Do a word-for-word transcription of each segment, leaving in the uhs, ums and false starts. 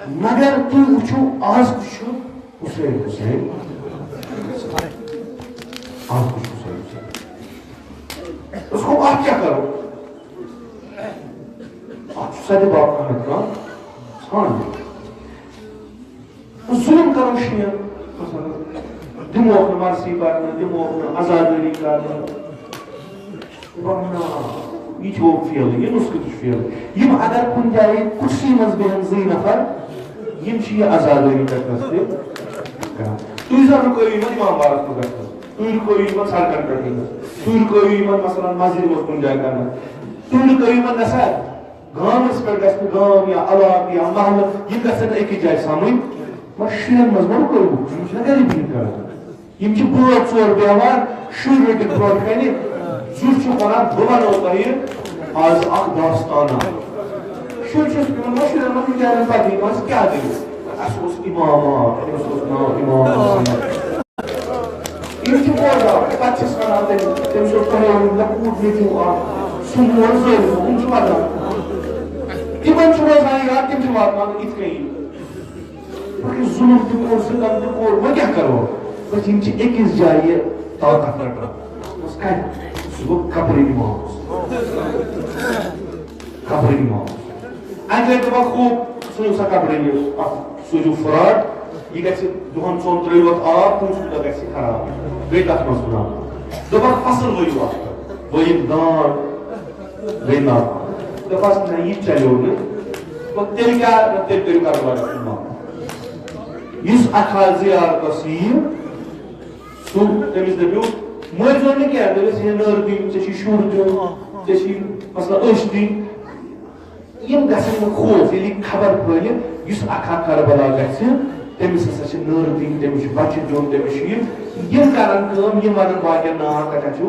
مگر تُہۍ وٕچھِو، آز تہِ چھُ حسین، حسین۔ آز تہِ چھُ حسین، حسین۔ اس کو آپ کیا کرو؟ آپ سید باپ احمد خان۔ ظلم کرو شیعن، مثلاً، دِموکھ نہٕ مرثی پرنہٕ، دِموکھ نہٕ عزادٲری کرنہٕ۔ ورنہ، یہِ چھُ فیل، یہِ نُسخہٕ تہِ چھُ فیل۔ یِم اگر کُنہِ جایہِ کُرسی منٛز بیٚہن زٕے نفر، یِم چھِ یہِ عزادٲری کرنس تہِ کران۔ تُہۍ زن رُکٲیِو یِمن امام بارس منٛز گژھنس، تُہۍ رُکٲیِو یِمن سڑکن پٮ۪ٹھ یِنس، تُہۍ رُکٲیِو یِمن مثلاً مسجدِ منٛز کُنہِ جایہِ کرنس، تُہۍ رُکٲیِو یِمن نسا گامس پٮ۪ٹھ گژھِ نہٕ گام یا علاقہٕ یا محلہٕ، یِم گژھن نہٕ أکِس جایہِ سمٕنۍ۔ مگر شُرٮ۪ن منٛز ما رُکٲوٕکھ؟ یِم چھِنہ گرِ بِہِتھ کران۔ یِم چھِ بٲژ ژور بیٚہوان، شُرۍ رٔٹِتھ برٛونٛٹھ کنہِ۔ زُٹھ چھُ ونان، "بہٕ ونو تۄہہِ آز اکھ داستانا۔" شُرۍ چھِ، تِمن ما شُرٮ۪ن ما بِچارٮ۪ن پتہٕے ما چھِ کیٛاہ دٔلیٖل۔ اَسہِ اوس امام، آ، تٔمِس اوس ناو امام حسین۔ یِم چھِ بوزان، پتہٕ چھِس ونان تٔمِس، تٔمِس اوس تۄہہِ ووٚنمُت، مےٚ کوٗت نیٚچوٗ اکھ، سُہ مور زٲوِتھ، ہُم چھِ ودان۔ تِمن چھُ روزان یاد، تِم چھِ واتناوان یِتھ کٔنۍ۔ مگر ظُلُم تہِ کوٚر، ستم تہِ کوٚر، وۄنۍ کیٛاہ کرو؟ بس یِم چھِ أکِس جایہِ طاقت رٹان۔ بس کتہِ؟ سُہ گوٚو قبرِ امامس۔ قبرِ امامس۔ اَکہِ لٹہِ دوٚپُکھ، خوٗب، ژھٕنِو سا قبرِ یہِ، اَتھ سوٗزِو فراٹ، یہِ گژھِ دۄہن ژۄن ترٛٲیِو اَتھ آب، پوٗنٛسہٕ کوٗتاہ گژھِ خراب۔ گٔے تَتھ منٛز گُناہ۔ دوٚپُکھ، فصل ؤیِو اَتھ پٮ۪ٹھ۔ ؤیِکھ دانٛد، گٔے ناکام۔ دوٚپہَس، نہ، یہِ چلیو نہٕ۔ دوٚپُکھ، تیٚلہِ کیٛاہ، نہ، تیٚلہِ کٔرِو کربلا پٮ۪ٹھ معاملہٕ۔ یُس اَکھ ہا زیارتَس یِیہِ، سُہ، تٔمِس دٔپِو، مٔرۍ زیو نہٕ کینٛہہ، دٔپِس، ہے نٔر دِنۍ، ژےٚ چھی شُر دیُن، ژےٚ چھی، مثلاً، أچھ دِنۍ۔ یِم گژھن نہٕ خوف، ییٚلہِ یہِ خبر پھٔہلہِ، یُس اکھا کربلا گژھِ، تٔمِس ہسا چھِ نٔر دِنۍ، تٔمِس چھُ بچہِ دیُن، تٔمِس چھُ یہِ، یِم کرن کٲم، یِم ونن باقین، نا، تتہِ چھُ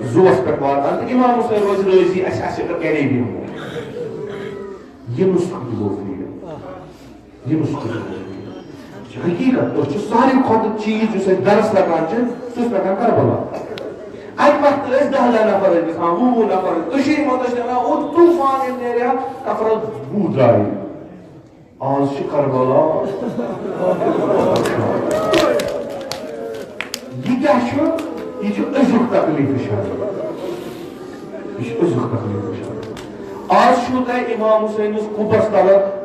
زُوس پٮ۪ٹھ واتان، تہٕ امام حسین روزِ رٲضی، اسہِ آسہِ اگر گرے بیٚہمُت۔ یہِ نسخہٕ تہِ گوٚو فیل۔ یہِ نسخہٕ چھُ حقیٖقت۔ أسۍ چھِ ساروی کھۄتہٕ چیٖز یُس اَسہِ درس لگان چھِ، سُہ چھُ لگان کربلا۔ اَکہِ وقتہٕ ٲسۍ دَہ دَہ نفر ٲسۍ گژھان، وُہ وُہ نفر ٲسۍ۔ کٔشیٖرِ منٛز ٲسۍ نِوان اوٚت طوٗفان ییٚلہِ نیرِ ہا، نفر اوس وُہ درٛاے۔ آز چھِ کربلا۔ یہِ کیٛاہ چھُ؟ یہِ چھُ أزیُک تکلیٖف شرعی۔ یہِ چھُ أزیُک تکلیٖف شرعی۔ آز چھُو تۄہہِ امام حسینس قُبس تلہٕ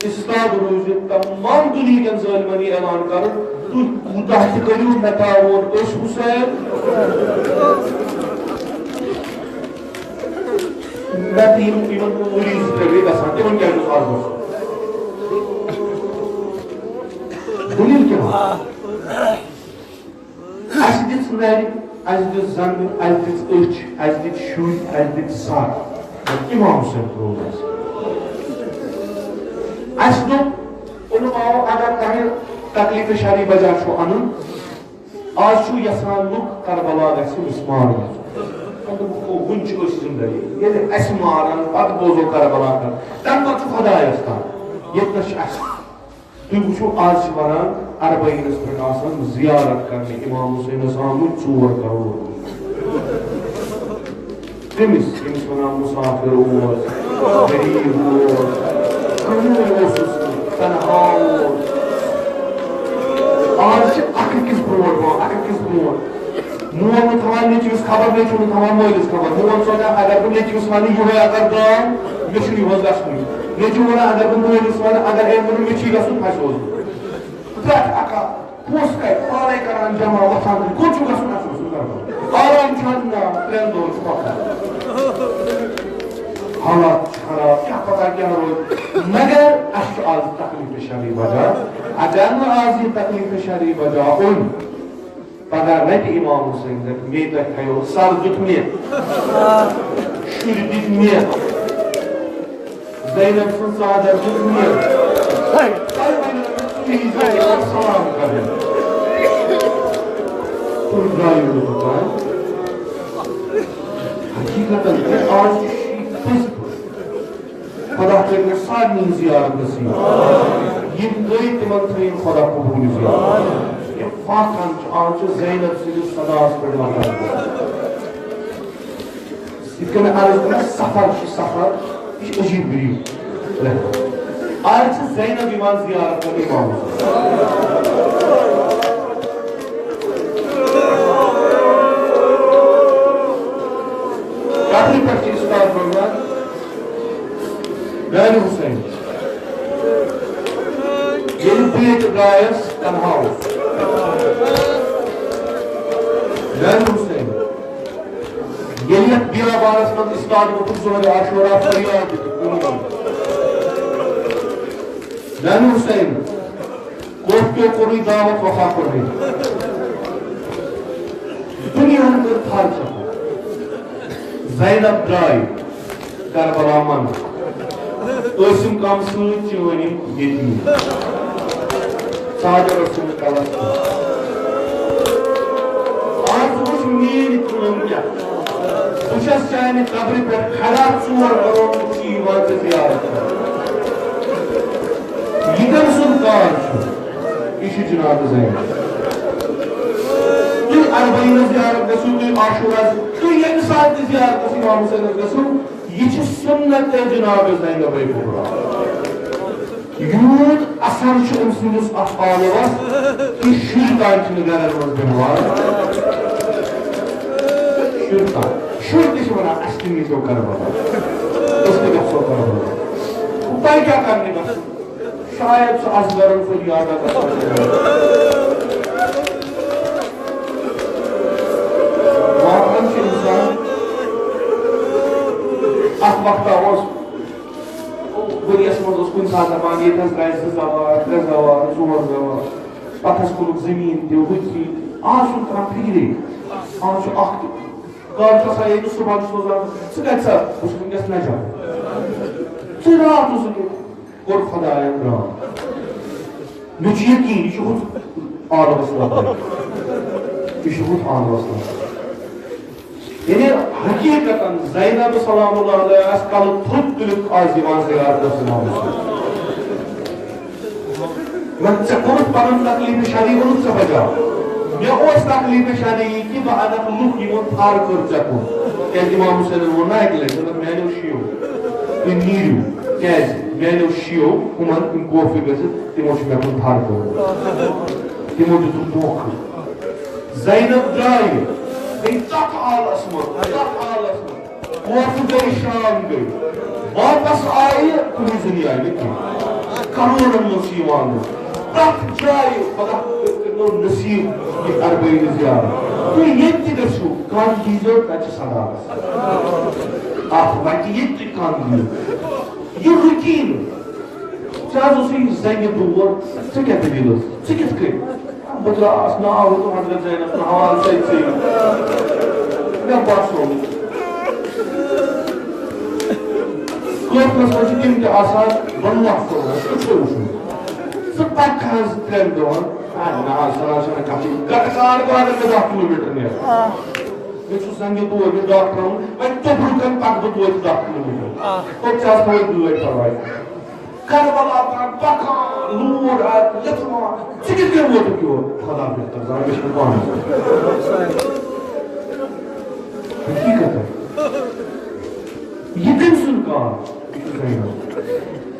استاد روٗزِتھ تمام دُنیہکٮ۪ن ظٲلمن یہِ اعلان کرُن، تُہۍ کوٗتاہ تہِ کٔرِو، مےٚ ترٛاوون أسۍ حسین۔ مےٚ تہِ یِم، یِمن مریض تہِ گٔے گژھان، تِمن کیٛاہ گوٚژھ آز گژھُن؟ دٔلیٖل کیٛاہ؟ اَسہِ دِژ نَرِ، اَسہِ دِژ زنٛگہٕ، اَسہِ دِژ أچھ، اَسہِ دِتۍ شُرۍ، اَسہِ دِتۍ سر۔ مگر امام حسین ترٛوو نہٕ اَسہِ۔ اَسہِ دوٚپ علماو، اگر تۄہہِ تکلیٖف شرعی بجا چھُو اَنُن، آز چھُو یژھان لُکھ کربلا گژھِ مِسمار گژھُن۔ مےٚ دوٚپُکھ، "او، وُنہِ چھِ أسۍ زِندَے۔ ییٚلہِ اَسہِ مارَن، پتہٕ بوزو کربلا کَتھ۔ تَمہِ پتہٕ چھُ خۄدایَس تام۔ ییٚتہِ نَس چھِ اَسہِ۔" تُہۍ وٕچھِو، آز چھِ وَنان اربعینس پٮ۪ٹھ آسان زیارت کرنہِ امام حسینس آمٕتۍ ژور کرور۔ کٔمِس؟ ییٚمِس وَنان مُسافِر اوس، غریٖب اوس، کٕہٕنۍ اوسُس نہٕ، تنہا اوس۔ آز چھِ اکھ أکِس برونٛٹھ پٮ۪وان، اکھ أکِس برونٛٹھ۔ مول نہٕ تھاوان نیٚچوِس خبر، نیٚچوٗ نہٕ تھاوان مٲلِس خبر۔ مول سونٛچان، اگر بہٕ نیٚچوِس وَنہٕ یِہوٚے اگر درٛاو، مےٚ چھُنہٕ یِہُس گژھنُے۔ نیٚچوٗ وَنان، اگر بہٕ مٲلِس وَنہٕ، اگر أمۍ ووٚن مےٚ چھُے گژھُن، پھَسہِ اوس بہٕ۔ پرٛٮ۪تھ اکھ اکھ پونٛسہٕ کَتہِ؟ پانَے کران جمع، وۄتھان، کوٚت چھُ گژھُن؟ اَسہِ اوس نہٕ کرُن۔ آرام چھُ اَنُن، نہ، ترٛٮ۪ن دۄہَن چھُ پَکان۔ حالات چھِ خراب، کیٛاہ پَتہ کیٛاہ روزِ۔ مگر اَسہِ چھُ آز تکلیٖف شرعی بجا۔ اگر نہٕ آز یہِ تکلیٖف شرعی بجا اوٚن، پگاہ رٹہِ امام حسین، دپہِ، مے تۄہہِ تھایو سر دیُت مےٚ، شُرۍ دِتۍ مےٚ، زینب سٕنٛز ژادر دیُت مےٚ۔ تۄہہِ ونیو مےٚ، تُہۍ ییٖزیو یور سلام کرنہِ۔ تُہۍ درٛایِو نہٕ توٚتام۔ حقیقتاً، تہٕ آز چھِ شیٖعہ پٔزۍ پٲٹھۍ۔ خدا کٔرِنۍ سارنٕے زیارت نصیب۔ یِم گٔے، تِمن تھٲیِن خدا قبوٗل زیارت۔ یہِ فاقہٕ ہن چھُ، آز چھُ زینب سٕنٛدِس صداہس پٮ۪ٹھ لگان۔ یِتھ کٔنۍ مےٚ عرض کوٚر، سفر چھُ سفر، یہِ چھُ عجیٖب غریٖب۔ آز چھِ زینب یِوان زیارت کرنہِ امام حسین۔ قبرِ پٮ۪ٹھ چھِ استاد وَنان، میانہِ حسین، ییٚلہِ بہٕ ییٚتہِ درٛایس تنہا اوسُس، میانہِ حسین، ییٚلہِ یتھ بیابانس منٛز استاد ووٚتھُن ظہرِ عاشورا فریاد دِتھ، میانہِ حسین، کوٚت کیو کوٚرُے دعوت وفا کوٚرُے۔ دُنیاہن کٔر تھر ژےٚ۔ زینب درٛاے کربلا منٛز۔ قٲسِم کم سۭتۍ چٲنۍ یِم یتیٖم۔ ژادر ٲسٕم کلس تل۔ آز وٕچھ میٲنۍ کٲم کیٛاہ۔ بہٕ چھَس چانہِ قبرِ پٮ۪ٹھ کھڑا، ژور کروڑ لُکھ چھِ یِوان ژےٚ زیارت کرنہِ۔ یہِ کٔمۍ سُنٛد کار چھُ؟ یہِ چھُ جناب زینب۔ تُہۍ اربعینس زیارت گژھِو، تُہۍ عاشورا، تُہۍ ییٚمہِ ساتہٕ تہِ زیارتس امام حسینس گژھِو، یہِ چھِ سُنت جناب زینب کبریٰ۔ یوٗت اثر چھُ أمۍ سٕنٛدِس اتھ آلوس، کہِ شُرۍ تام چھِنہٕ گرن منٛز بیٚہوان۔ شُرۍ تام، شُرۍ تہِ چھِ ونان، اسہِ تہِ نیٖتو کربلا، أسۍ تہِ گژھو کربلا۔ تۄہہِ کیٛاہ کرنہِ گژھُن؟ شاید سُہ اصغرن فریاد اگر سمجھے۔ واقعاً چھُ انسان اکھ وقتا اوس، ؤریس منٛز اوس کُنہِ ساتہٕ دپان، ییٚتہِ حظ درٛایہِ زٕ زوار، ترٛےٚ زوار، ژور زوار، پتہٕ حظ کُنُکھ زٔمیٖن تہِ، ہُہ تہِ۔ آز چھُنہٕ تران فِکرے۔ آز چھُ اکھ تہِ کال چھُ آسان، ییٚلہِ صُبحن چھُ سوزان، ژٕ کتہِ سا؟ بہٕ چھُس وٕنکیٚس نجف۔ ژٕ راتھ اوسُکھ ییٚتہِ۔ کوٚر خۄداین رام۔ مےٚ چھُ یقیٖن، یہِ چھُ ہُتھ عالمس لۄکُٹ۔ یہِ چھُ ہُتھ عالمس لۄکُٹ۔ یعنی حقیقتاً زینب سلام اللہ علیہا آسہِ کلہٕ تھوٚد تُلِتھ آز یِوان زیارتس امام حسین۔ وۄنۍ ژےٚ کوٚرُتھ پنُن تکلیف شادی، اوٚنُتھ ژےٚ بچاو۔ مےٚ اوس تکلیف شادی یہِ کہِ بہٕ انکھ لُکھ یِمو تھر کٔر ژےٚ کُن۔ کیازِ امام حسینن ووٚن نہ اکہِ لٹہِ، دوٚپُن، میانیو شیو، تُہۍ نیٖرِو۔ کیازِ؟ میانیو شیو، ہُمن، یِم کوفی گٔژھِتھ، تِمو چھُ مےٚ کُن تھر کوٚرمُت۔ تِمو دیُتُم دھوکہٕ۔ زینب درٛایہِ، گٔے تتھ حالس منٛز، تتھ حالس منٛز۔ وۄٹھ گٔے، شام گٔے، واپس آیہِ کُنی زٔنی آیہِ نہٕ کینٛہہ۔ کرورن منٛز چھِ یِوان لُکھ۔ پرٛٮ۪تھ جایہِ خۄدا کٔرِنو نصیٖب یہِ اربعین زیارت۔ تُہۍ ییٚتہِ تہِ گٔژھِو، کن دیٖزیو، تَتہِ چھِ صدا گژھان۔ اکھ وَتہِ ییٚتہِ تُہۍ کن دِیِو، یہِ رُکی نہٕ۔ ژےٚ حظ اوسُے زنٛگہِ دود، ژےٚ کیٛاہ دٔلیٖل ٲس؟ ژٕ کِتھ کٔنۍ؟ بہٕ درٛاس، ناو ہیوٚتُم حضرت زینب سُنٛد حوالہٕ سۭتۍ سۭتۍ۔ مےٚ باسیومُت۔ کٲفرَس منٛز چھِ تِم تہِ آسان، بہٕ نہٕ وَسو نہٕ، ژٕ چھُے وٕچھمُت۔ ژٕ پَکھ حظ ترٛٮ۪ن دۄہَن۔ اَہَن نہ حظ، سُہ نہ حظ چھُنہٕ کَتھٕے۔ گَٹہٕ کار گوٚو اَگر مےٚ دَہ کِلوٗ میٖٹر نیرٕ۔ مےٚ چھُ زَنٛگہِ دود، مےٚ ڈاکٹر ووٚن، وۄنۍ توٚبرُک کَنہِ پَکہٕ بہٕ توتہِ دَہ کِلوٗ میٖٹر۔ توٚت چھِ آسان وۄنۍ گٲڑۍ پَرواے۔ کربلا تام پکان، لوٗر آیہِ لِتھوان۔ ژٕ کِتھ کٔنۍ ووتُکھ یور؟ خۄدا بہتر زانہِ، مےٚ چھُنہٕ پانَس۔ حقیٖقت۔ یہِ کٔمۍ سُنٛد کار؟ یہِ چھُ زینب۔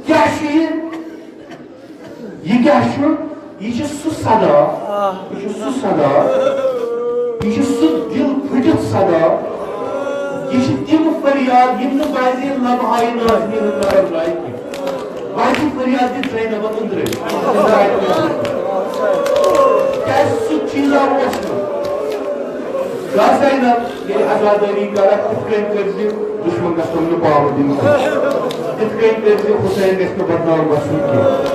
کیٛاہ چھُ یہِ؟ یہِ کیٛاہ چھُ؟ یہِ چھُ سُہ صدا، یہِ چھُ سُہ صدا، یہِ چھُ سُہ دِل پھٕٹِتھ صدا، یہِ چھِ تِم فریاد یِم نہٕ بعضے لمحہ نازنیٖنَن طرف درٛاے کینٛہہ۔ بعضے فریاد دِژ زینبَن أنٛدرَے۔ کیٛازِ سُہ چیٖزا اوس نہٕ۔ یا زینب، ییٚلہِ عزادٲری کرکھ، تِتھ کٔنۍ کٔرۍ زِ دُشمن گژھن نہٕ پاوٕ دِنۍ کینٛہہ۔ تِتھ کٔنۍ کٔرۍ زِ حسین گژھِ نہٕ بدنام گژھُن کینٛہہ۔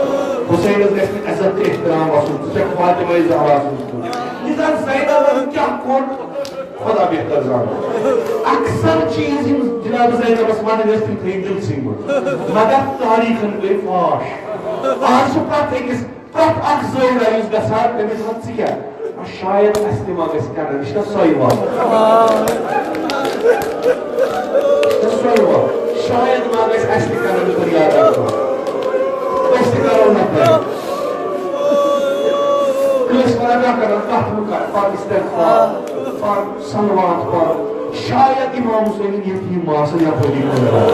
حسینس گژھِ نہٕ عزت تہٕ احترام گژھُن۔ ژٕ چھکھ فاطمہ زہرا سٕنٛز کوٗر۔ یہِ زن زینبن کیٛاہ کوٚر، خۄدا بہتر زانہِ۔ اکثر چیٖز یِم جناب زینبس ونٕنۍ ٲسۍ، تِم تھٲیِکھ دِلسٕے منٛز۔ مگر تاریخن گٔے فاش۔ آز چھُ پرٛٮ۪تھ أکِس پرٛٮ۪تھ اکھ زٲوۍ یُس گژھان، تٔمِس ووٚن، "ژٕ کیٛاہ؟ شاید اَسہِ تہِ ما گژھِ کرٕنۍ، یہِ چھِنہ سۄے وَتھ؟ چھِ سۄے وَتھ۔ شاید ما گژھِ اَسہِ تہِ کرٕنۍ فریاد اکھ وَتھ۔ أسۍ تہِ کرو نہ پرٛٮ۪تھ۔ کٲنٛسہِ وَنان نہ کران، کَتھ مہٕ کر، پر استغفار، پر صلوات، پر۔ شاید امام حسین ییٚتہِ یہِ ماسہٕ یَپٲری کُن۔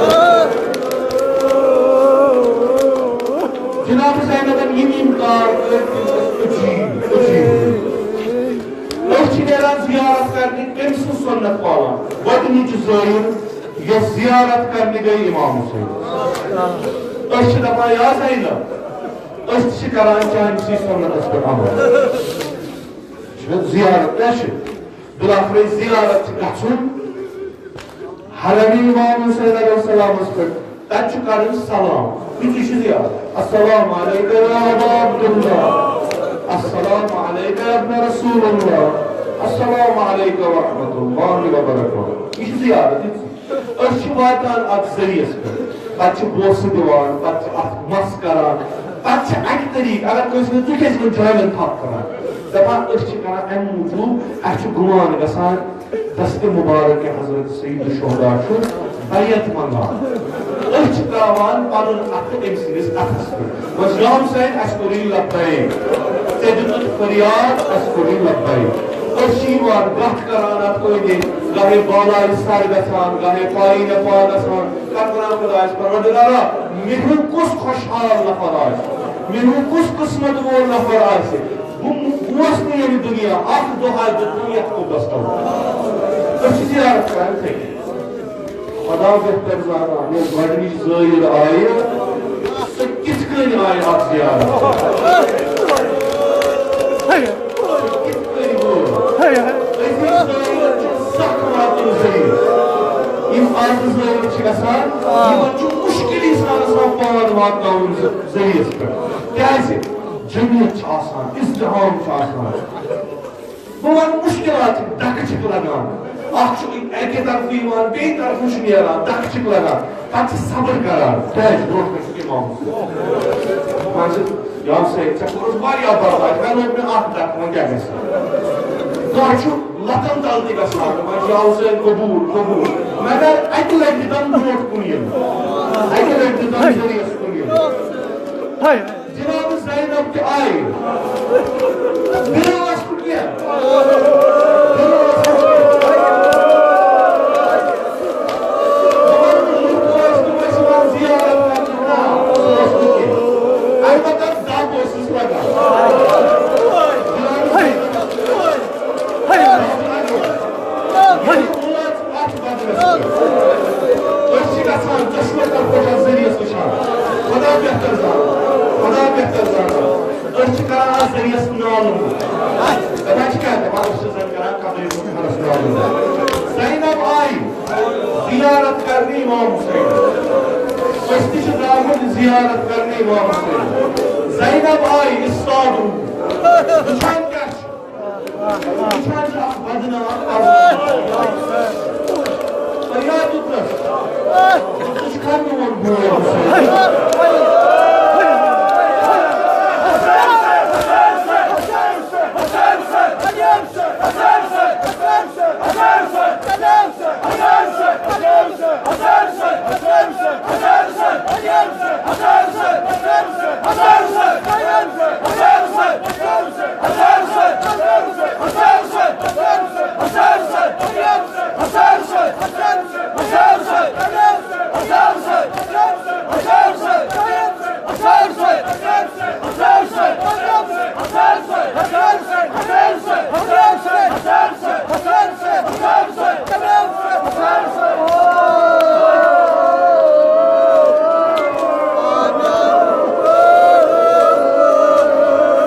جناب زینبن یِم یِم کار کٔرۍ، تِم ٲسۍ عجیٖب، عجیٖب۔ أسۍ چھِ نیران زیارت کرنہِ، کٔمۍ سٕنٛز سُنت پالان؟ گۄڈٕنِچ زٲیِر، یۄس زیارت کرنہِ گٔے امام حسین۔ أسۍ چھِ دپان، یا زینب، أسۍ تہِ چھِ کران چانہِ سٕے سُنتس پٮ۪ٹھ عمل۔ چھِ زیارت کیٛاہ چھِ؟ بلاخرے زیارت چھِ گژھُن حرمِ امام حسین علیہ السلامس پٮ۪ٹھ۔ تتہِ چھُ کرُن سلام۔ یُتھُے چھُ زیارت، السلام علیک یا ابا عبداللہ، السلام علیک یا ابن رسول اللہ، السلام علیک ورحمۃ اللہ وبرکاتہ۔ یہِ چھِ زیارت، یہِ چھِ، أسۍ چھِ واتان اتھ ذٔریعس پٮ۪ٹھ۔ پتہٕ چھِ بوسہٕ دِوان، پتہٕ چھِ اتھ مس کران، پتہٕ چھِ اکہِ طریقہٕ، اگر کٲنٛسہِ ہٕنٛز، ژٕ کیٛازِ یِمن جامٮ۪ن تھپھ کران؟ دپان، أسۍ چھِ کران امہِ موٗجوٗب، اسہِ چھُ گُمان گژھان، دستِ مُبارک حضرت سید الشہداء چھُ بیعت منٛگان۔ أسۍ چھِ ترٛاوان پنُن اَتھٕ أمۍ سٕنٛدِس اَتھَس پٮ۪ٹھ۔ وۄنۍ چھِ حسین، اَسہِ کوٚرُے لبیک۔ ژےٚ دیُتُتھ فریاد، اَسہِ کوٚرُے لبیک۔ أسۍ چھِ یِوان گَتھ کران اَتھ أنٛدۍ أنٛدۍ، گاہے بالایہِ سر گژھان، گاہے پایہِ نٮ۪پال گژھان۔ کَتھ وَنان خۄدایَس، پروردگارا، مےٚ ہیوٗ کُس خۄشحال نفر آسہِ، مےٚ ہیوٗ کُس قٕسمت وول نفر آسہِ، بہٕ گوس نہٕ ییٚمہِ دُنیا اکھ دۄہ آسہِ دیُتمُت یتھ قُبرس تل۔ أسۍ چھِ زیارت کران یِتھے کٔنۍ۔ خۄدا بہتر زانان، ییٚلہِ گۄڈٕنِچ زٲیِر آیہِ، سۄ کِتھ کٔنۍ آیہِ اتھ زیارت؟ سۄ کِتھ کٔنۍ وٲژ؟ أزِچ زٲیِر چھِ سخ واتُن ذٔریعہٕ۔ یِم از زٲیِر چھِ گژھان، یِمن چھُ مُشکِل انسانس تام پان واتناوُن ذٔریعس پٮ۪ٹھ۔ کیازِ؟ جمعیت چھِ آسان، ازدحام چھُ آسان۔ بہٕ وَنہٕ مُشکِلات چھِ، دَکہٕ چھِکھ لَگان۔ اَکھ چھُ اَکہِ طرفہٕ یِوان، بیٚیہِ طرفہٕ چھُ نیران، دَکہٕ چھِکھ لَگان۔ پَتہٕ چھِ صبر کَران۔ کیٛازِ؟ برونٛٹھ کَنہِ چھُ اِمام حُسین۔ دَپان چھِ، یا حُسین، ژےٚ کوٚرُتھ واریاہ برداش، وۄنۍ لوٚگ مےٚ اَکھ دَکہٕ، وۄنۍ کیٛاہ گژھِ؟ کانٛہہ چھُ لَتَن تَل تہِ گژھان، دَپان چھِ، یا حُسین، قبوٗل، قبوٗل۔ مگر اَکہِ لَٹہِ دِتَن برونٛٹھ کُن یُن۔ اَکہِ لَٹہِ دِتَن ذٔریعَس کُن یُن۔ جناب زینب تہِ آیہِ۔ بیٚیہِ اوس نہٕ کینٛہہ۔ بیٚیہِ اوس نہٕ کینٛہہ۔ مگر لُکھ ٲسۍ تِم ٲسۍ یِوان زیارت کرنہِ۔ نہ، سُہ اوس نہٕ کینٛہہ۔ البتہ دَب اوسُس لگان۔ جناب زینب۔ ییٚلہِ وٲژ اَتھ بدنس پٮ۪ٹھ۔ أسۍ چھِ گژھان دۄشوے طرفہٕ چھِ اَتھ ذٔریعس وٕچھان۔ خۄدا بہتر زانان، خۄدا بہتر زانان۔ أسۍ چھِ کران اَتھ ذٔریعس نالہٕ۔ دَپان چھِ کیٛاہ؟ دَپان أسۍ چھِ زَن کران قبرِ محمدس نالہٕ۔ زینب آیہِ زیارت کرنہِ امام حسین۔ أسۍ تہِ چھِ درٛامٕتۍ زیارت کرنہِ امام حسین۔ زینب آیہِ، اِستاد روٗد۔ وٕچھان کیٛاہ چھِ؟ وٕچھان چھِ اکھ بدنام، اکھ بدنام۔ فریاد تُلنَس۔ ژٕ چھُکھا میون بوے حسین؟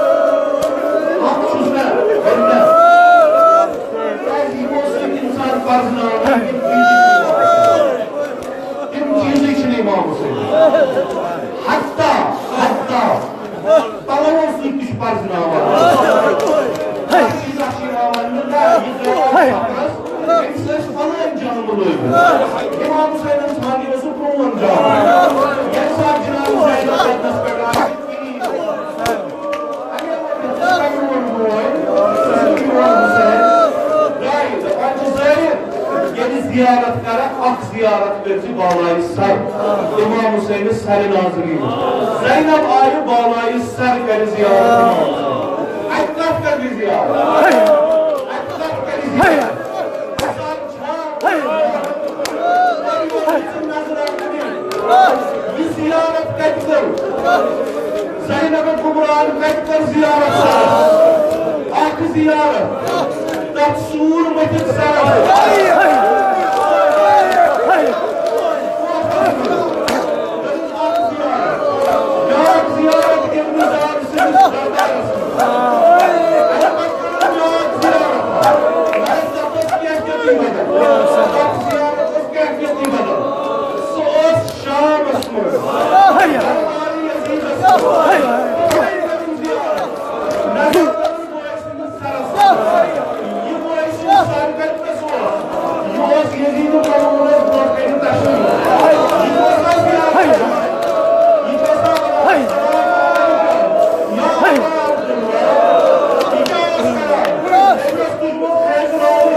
اکھ چھُس نہ، بٔلۍ نہ۔ کیازِ یِمو سۭتۍ اِنسان پرزناوان، یِم چیٖز چھِ یِوان۔ تِم چیٖزٕے چھِنہٕ یِوان وٕچھنہٕ۔ حتیٰ، حتیٰ پلوَن سۭتۍ تہِ چھُ پرزناوان۔ اکھ چیٖز اکھ چھُ یِوان وننہٕ، نہ، یہِ درٛاو سفرس، أمِس ٲسۍ فلٲنۍ جامہٕ لٲگِتھ۔ امام حسینن ژھانٛڈ، یہِ اوس سُہ پرٛون جامہٕ۔ ییٚمہِ ساتہٕ جناب زینب بدنس پٮ۪ٹھ آسہِ، ییٚلہِ زیارت کرکھ، اکھ زیارت کٔرۍ زِ بالایہِ سر امام حسینس سرِ ناظرین۔ زینب آیہِ بالایہِ سر کرِ زیارت امام حسین۔ اَتہِ کتھ کرِ زیارت؟ اَتہِ کتھ کرِ زیارت؟ حساب چھا؟ یہِ زیارت کتہِ کٔر؟ زینب کبریٰ ہن کتہِ کٔر زیارت سرس؟ اکھ زیارت تتھ سوٗر مٔتھِتھ سرس۔ اکھ زیارت، بیٛاکھ زیارت ابن زیاد سٕنٛدِس دربارس منٛز۔ اَمہِ پتہٕ کٔرٕن بیٛاکھ زیارت۔ مگر تتھ ٲس کیفیتٕے بدل۔ تتھ زیارت ٲس کیفیتٕے بدل۔ سُہ اوس شامس منٛز۔ دربارِ یزیدس منٛز۔ تتہِ کٔرٕن زیارت۔ نظر کٔرٕن بٲے سٕنٛدِس سرس۔ یہِ بٲے سُنٛد سر کتہِ یہِ اوس یزید مأمونس برونٛہہ کنہِ تشریف۔ یہِ اوس نہٕ زیارت کران۔ یہِ اوس نہٕ ونان، "السلام علیکم، یا ابا عبداللہ۔" یہِ کیٛاہ اوس کران؟ أمۍ اوس تُجمُت خیزران۔